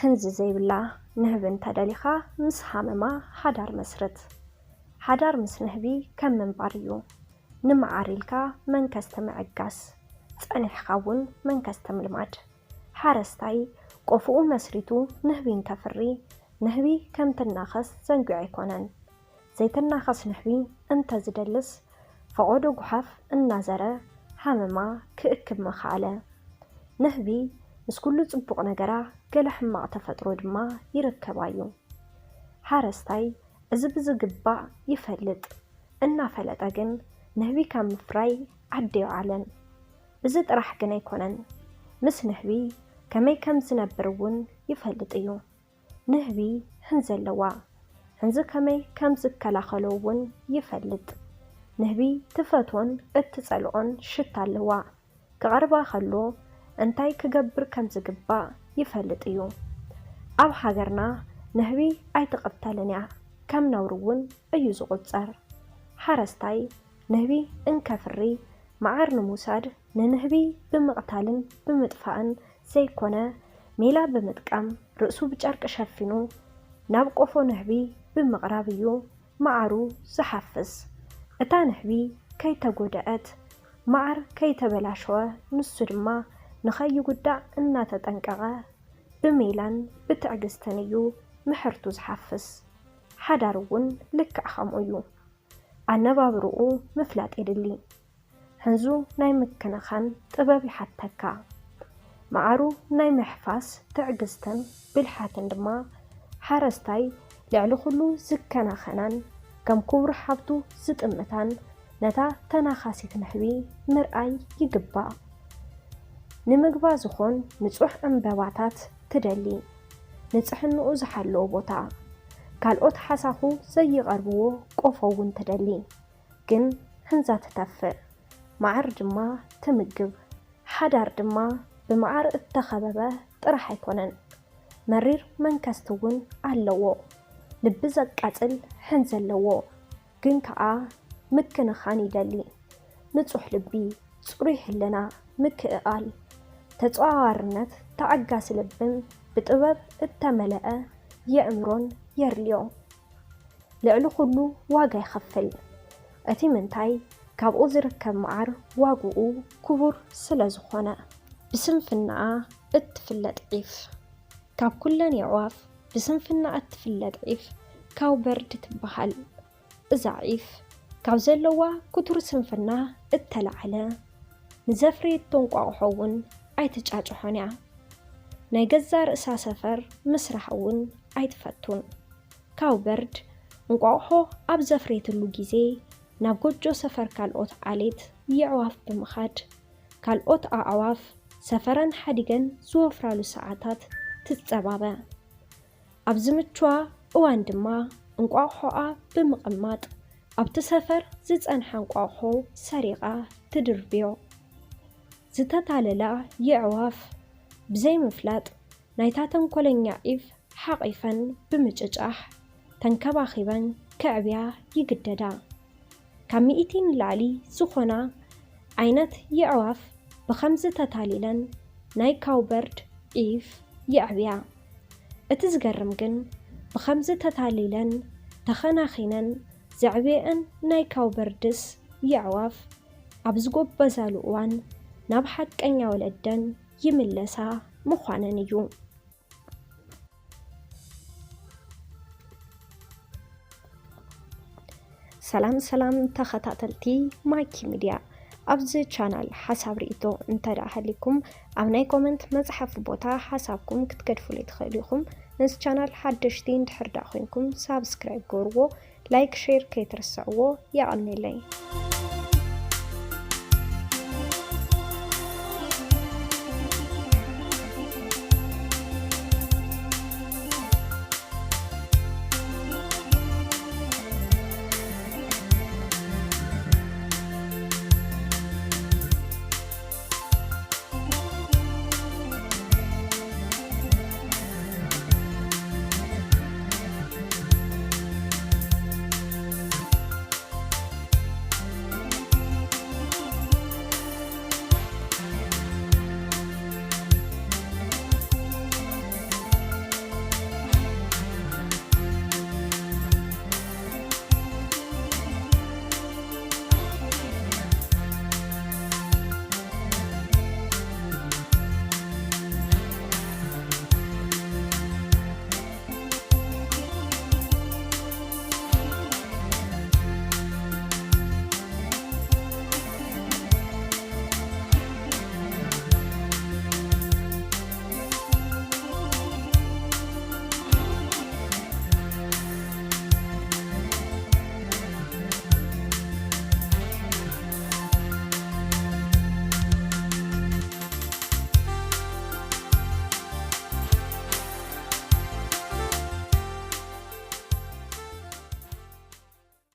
ክንዚ ዘይብላ ንህቢ እንተደሊኻ ምስ ሃመማ ሓዳር መስርት። ሓዳር ምስ ንህቢ ከም ምንባር እዩ። ንመዓር ኢልካ መንከስቲ ምዕጋስ፣ ጸኒሕካ እውን መንከስቲ ምልማድ። ሓረስታይ ቆፎኡ መስሪቱ ንህቢ እንከፍሪ፣ ንህቢ ከም ትናኸስ ዘንጊዑ ኣይኮነን። ዘይትናኸስ ንህቢ እንተዝደልስ፣ ፈቖዶ ጓሓፍ እናዘረ ሃመማ ክእክብ ምኸኣለ። ንህቢ ምስ ኩሉ ጽቡቕ ነገራ ገለ ሕማቕ ተፈጥሮ ድማ ይርከባ እዩ። ሓረስታይ እዚ ብዝግባእ ይፈልጥ። እናፈለጠ ግን ንህቢ ካብ ምፍራይ ዓዲ ኣይወዓለን። እዚ ጥራሕ ግን ኣይኮነን። ምስ ንህቢ ከመይ ከም ዝነብር እውን ይፈልጥ እዩ። ንህቢ ሕንዚ ኣለዋ። ሕንዚ ከመይ ከም ዝከላኸሎ እውን ይፈልጥ። ንህቢ ትፈትዎን እትጸልኦን ሽታ ኣለዋ። ክቐርባ ከሎ እንታይ ክገብር ከም ዝግባእ ይፈልጥ እዩ። ኣብ ሃገርና ንህቢ ኣይትቕተልን እያ፣ ከም ነውሪ እውን እዩ ዝቑጸር። ሓረስታይ ንህቢ እንከፍሪ መዓር ንምውሳድ ንንህቢ ብምቕታልን ብምጥፋእን ዘይኮነ፣ ሜላ ብምጥቃም ርእሱ ብጨርቂ ሸፊኑ ናብ ቆፎ ንህቢ ብምቕራብ እዩ መዓሩ ዝሓፍስ። እታ ንህቢ ከይተጎድኣት፣ መዓር ከይተበላሸወ፣ ንሱ ድማ ንኸይጉዳእ እናተጠንቀቐ ብሜላን ብትዕግስትን እዩ ምሕርቱ ዝሓፍስ። ሓዳር እውን ልክዕ ከምኡ እዩ። ኣነባብርኡ ምፍላጥ የድሊ። ሕንዙ ናይ ምክንኻን ጥበብ ይሓተካ። መዓሩ ናይ ምሕፋስ ትዕግስትን ብልሓትን ድማ ሓረስታይ ልዕሊ ኩሉ ዝከናኸናን ከም ክቡር ሃብቱ ዝጥምታን ነታ ተናኻሲት ንህቢ ምርኣይ ይግባእ። ንምግባ ዝኾን ንጹሕ ዕምበባታት ትደሊ። ንጽሕንኡ ዝሓለወ ቦታ። ካልኦት ሓሳኹ ዘይቐርብዎ ቆፎ እውን ትደሊ። ግን ሕንዛ ትተፍእ፣ መዓር ድማ ትምግብ። ሓዳር ድማ ብመዓር እተኸበበ ጥራሕ ኣይኮነን። መሪር መንከስቲ እውን ኣለዎ። ልቢ ዘቃጽል ሕንዚ ኣለዎ። ግን ከኣ ምክንኻን ይደሊ። ንጹሕ ልቢ፣ ጽሩይ ህልና፣ ምክእኣል፣ ተጸዋዋርነት፣ ተዓጋሲ ልብን ብጥበብ እተመልአ የእምሮን የድልዮ። ልዕሊ ኩሉ ዋጋ ይኸፍል። እቲ ምንታይ፣ ካብኡ ዝርከብ መዓር ዋግኡ ክቡር ስለ ዝኾነ። ብስንፍናኣ እትፍለጥ ዒፍ። ካብ ኩለን የዕዋፍ ብስንፍና እትፍለጥ ዒፍ ካውበርድ ትበሃል። እዛ ዒፍ ካብ ዘለዋ ክቱር ስንፍና እተላዕለ፣ ንዘፍረየቶ እንቋቑሖ እውን ኣይትጫጭሖን እያ። ናይ ገዛ ርእሳ ሰፈር ምስራሕ እውን ኣይትፈቱን። ካውበርድ እንቋቑሖ ኣብ ዘፍረየትሉ ግዜ ናብ ጎጆ ሰፈር ካልኦት ዓሌት የዕዋፍ ብምኻድ፣ ካልኦት ኣዕዋፍ ሰፈረን ሓዲገን ዝወፍራሉ ሰዓታት ትጸባበ። ኣብ ዝምችዋ እዋን ድማ እንቋቑሖኣ ብምቕማጥ፣ ኣብቲ ሰፈር ዝጸንሐ እንቋቑሖ ሰሪቓ ትድርብዮ። ዝተታለላ የዕዋፍ ብዘይምፍላጥ ናይታ ተንኮለኛ ዒፍ ሓቒፈን ብምጭጫሕ ተንከባኺበን ከዕብያ ይግደዳ። ካብ ሚእቲ ንላዕሊ ዝኾና ዓይነት የዕዋፍ ብኸምዚ ተታሊለን ናይ ካውበርድ ዒፍ የዕብያ። እቲ ዝገርም ግን ብኸምዚ ተታሊለን ተኸናኺነን ዘዕብየአን ናይ ካውበርድስ የዕዋፍ ኣብ ዝጎበዛሉ እዋን ናብ ሓቀኛ ወለደን ይምለሳ ምዃነን እዩ። ሰላም ሰላም ተኸታተልቲ ማኪ ሚድያ፣ ኣብዚ ቻናል ሓሳብ ርእይቶ እንተ ደኣ ሃሊኩም ኣብ ናይ ኮመንት መጽሓፊ ቦታ ሓሳብኩም ክትገድፉለይ ትኽእሉ ኢኹም። ነዚ ቻናል ሓደሽቲ እንድሕር ደኣ ኮይንኩም ሳብስክራይብ ግበርዎ፣ ላይክ ሼር ከይትርስዕዎ። የቐንየለይ።